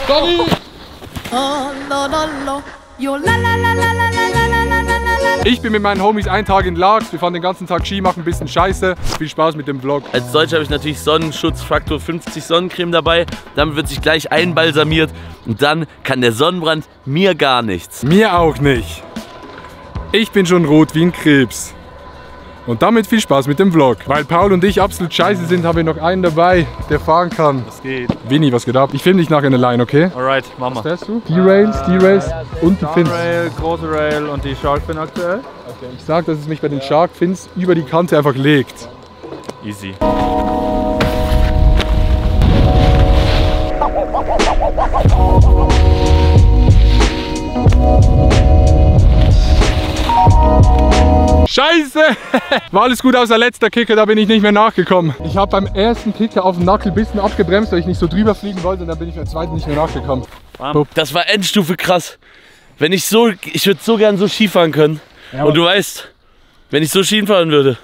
Sorry! Ich bin mit meinen Homies einen Tag in Laax. Wir fahren den ganzen Tag Ski, machen ein bisschen Scheiße. Viel Spaß mit dem Vlog. Als Deutscher habe ich natürlich Sonnenschutzfaktor 50 Sonnencreme dabei. Damit wird sich gleich einbalsamiert und dann kann der Sonnenbrand mir gar nichts. Mir auch nicht. Ich bin schon rot wie ein Krebs. Und damit viel Spaß mit dem Vlog. Weil Paul und ich absolut scheiße sind, haben wir noch einen dabei, der fahren kann. Was geht? Winnie, was geht ab? Ich filme dich nachher in der Line, okay? Alright, Mama. Was fährst du? D-Rails und die Fins. Rail, große Rail und die Shark Fin aktuell. Okay, ich sag, dass es mich bei den Shark Fins über die Kante einfach legt. Easy. Scheiße! War alles gut außer letzter Kicker, da bin ich nicht mehr nachgekommen. Ich habe beim ersten Kicker auf den Nackel ein bisschen abgebremst, weil ich nicht so drüber fliegen wollte und dann bin ich beim zweiten nicht mehr nachgekommen. Das war Endstufe krass. Ich würde so gern so Skifahren können. Ja, und du weißt, wenn ich so Skifahren würde,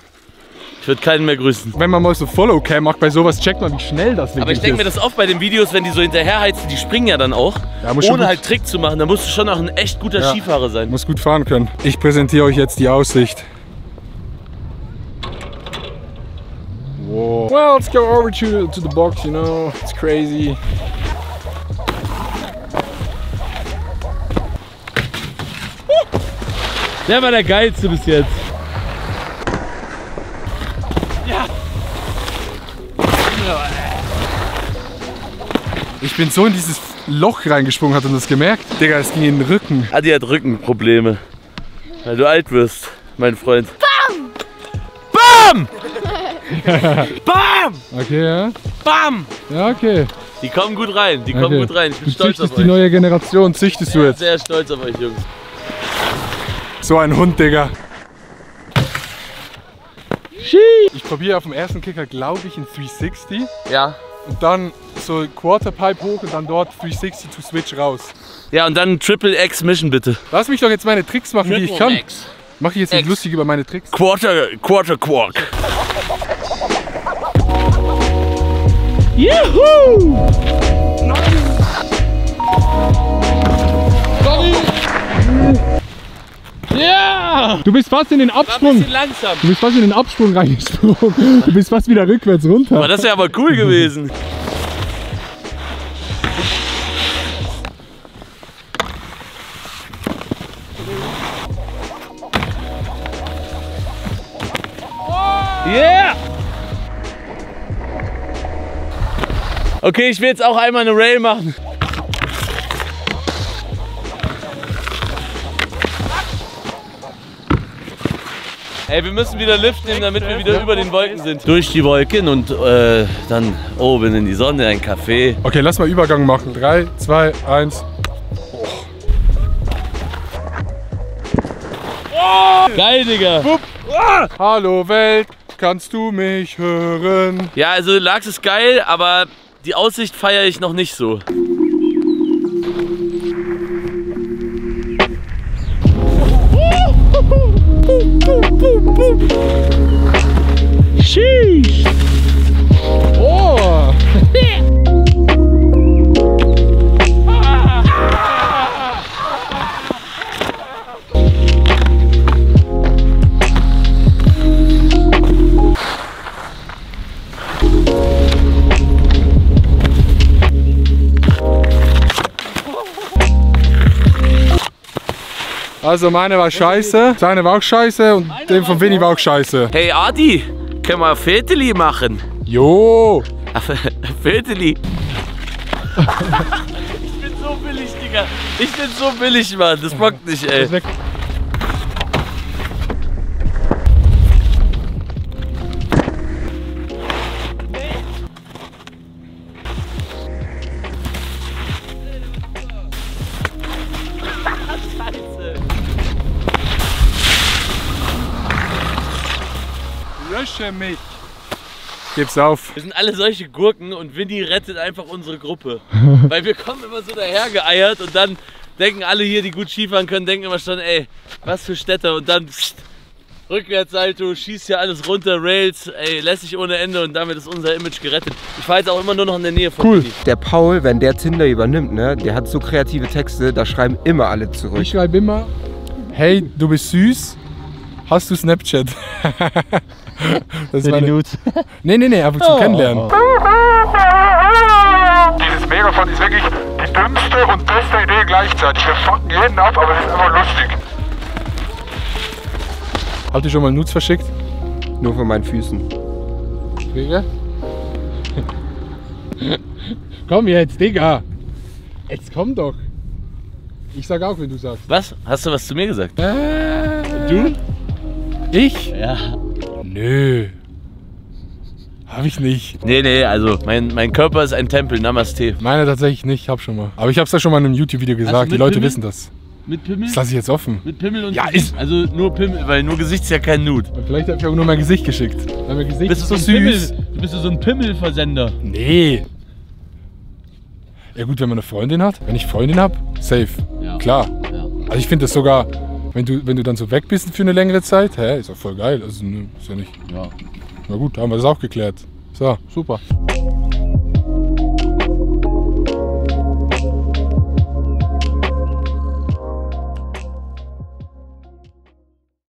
ich würde keinen mehr grüßen. Wenn man mal so Follow-Cam macht bei sowas, checkt man, wie schnell das wirklich ist. Aber ich denke mir das oft bei den Videos, wenn die so hinterherheizen, die springen ja dann auch, ja, ohne halt Trick zu machen. Da musst du schon auch ein echt guter Skifahrer sein. Muss gut fahren können. Ich präsentiere euch jetzt die Aussicht. Wow. Well, let's go over to the box, you know, it's crazy. Der war der geilste bis jetzt. Ja. Ich bin so in dieses Loch reingesprungen, hat er das gemerkt? Digga, es ging in den Rücken. Adi hat Rückenprobleme, weil du alt wirst, mein Freund. BAM! Bam! Okay, ja. Bam! Ja, okay. Die kommen gut rein, Ich bin stolz auf euch. Die neue Generation, züchtest du jetzt? Sehr stolz auf euch, Jungs. So ein Hund, Digga. Ich probiere auf dem ersten Kicker, glaube ich, in 360. Ja. Und dann so Quarterpipe hoch und dann dort 360 to switch raus. Ja, und dann Triple X Mission bitte. Lass mich doch jetzt meine Tricks machen, die ich kann. Mach ich jetzt nicht lustig über meine Tricks? Quarter Quark. Juhu! Sorry! Ja! Du bist fast in den Absprung. War ein bisschen langsam. Du bist fast in den Absprung reingesprungen. Du bist fast wieder rückwärts runter. Aber das wäre aber cool gewesen. Yeah! Okay, ich will jetzt auch einmal eine Rail machen. Ey, wir müssen wieder Lift nehmen, damit wir wieder über den Wolken sind. Durch die Wolken und dann oben in die Sonne, ein Café. Okay, lass mal Übergang machen. 3, 2, 1. Oh. Geil, Digga. Oh. Hallo Welt, kannst du mich hören? Ja, also Laax ist geil, aber die Aussicht feiere ich noch nicht so. Sheesh. Oh. Also meine war scheiße, seine war auch scheiße und dem von Winnie war auch scheiße. Hey Adi, können wir ein Vierteli machen? Jo! Vierteli. Ich bin so billig, Digga. Ich bin so billig, Mann. Das bockt nicht, ey. Lösche mich! Gib's auf. Wir sind alle solche Gurken und Winnie rettet einfach unsere Gruppe. Weil wir kommen immer so dahergeeiert und dann denken alle hier, die gut Skifahren können, denken immer schon, ey, was für Städter und dann pst, Rückwärtssalto, schießt hier alles runter, Rails, ey, lässig ohne Ende und damit ist unser Image gerettet. Ich fahre jetzt auch immer nur noch in der Nähe von Cool. Dini. Der Paul, wenn der Tinder übernimmt, ne, der hat so kreative Texte, da schreiben immer alle zurück. Ich schreibe immer, hey, du bist süß, hast du Snapchat? Das ist meine Nudes. Nee, einfach zum Kennenlernen. Dieses Megafon ist wirklich die dümmste und beste Idee gleichzeitig. Wir fucken jeden ab, aber es ist einfach lustig. Habt ihr schon mal Nudes verschickt? Nur von meinen Füßen. Digga? Komm jetzt, Digga! Jetzt komm doch! Ich sag auch, wenn du sagst. Was? Hast du was zu mir gesagt? Du? Ich? Ja. Nö. Hab ich nicht. Nee, also mein Körper ist ein Tempel, Namaste. Meine tatsächlich nicht, hab schon mal. Aber ich hab's ja schon mal in einem YouTube-Video gesagt, du die Leute mit Pimmel? wissen das. Mit Pimmel? Das lasse ich jetzt offen. Mit Pimmel und Ja, Gesicht. Also nur Pimmel, weil nur Gesicht ist ja kein Nude. Und vielleicht hab ich auch nur mein Gesicht geschickt. Weil mein Gesicht Bist ist du so so ein süß. Pimmel? Du bist so ein Pimmelversender. Nee. Ja gut, wenn man eine Freundin hat. Wenn ich Freundin hab, safe. Ja. Klar. Ja. Also ich finde das sogar, wenn du dann so weg bist für eine längere Zeit, ist doch voll geil. Also ist ja nicht. Ja. Na gut, haben wir das auch geklärt. So, super.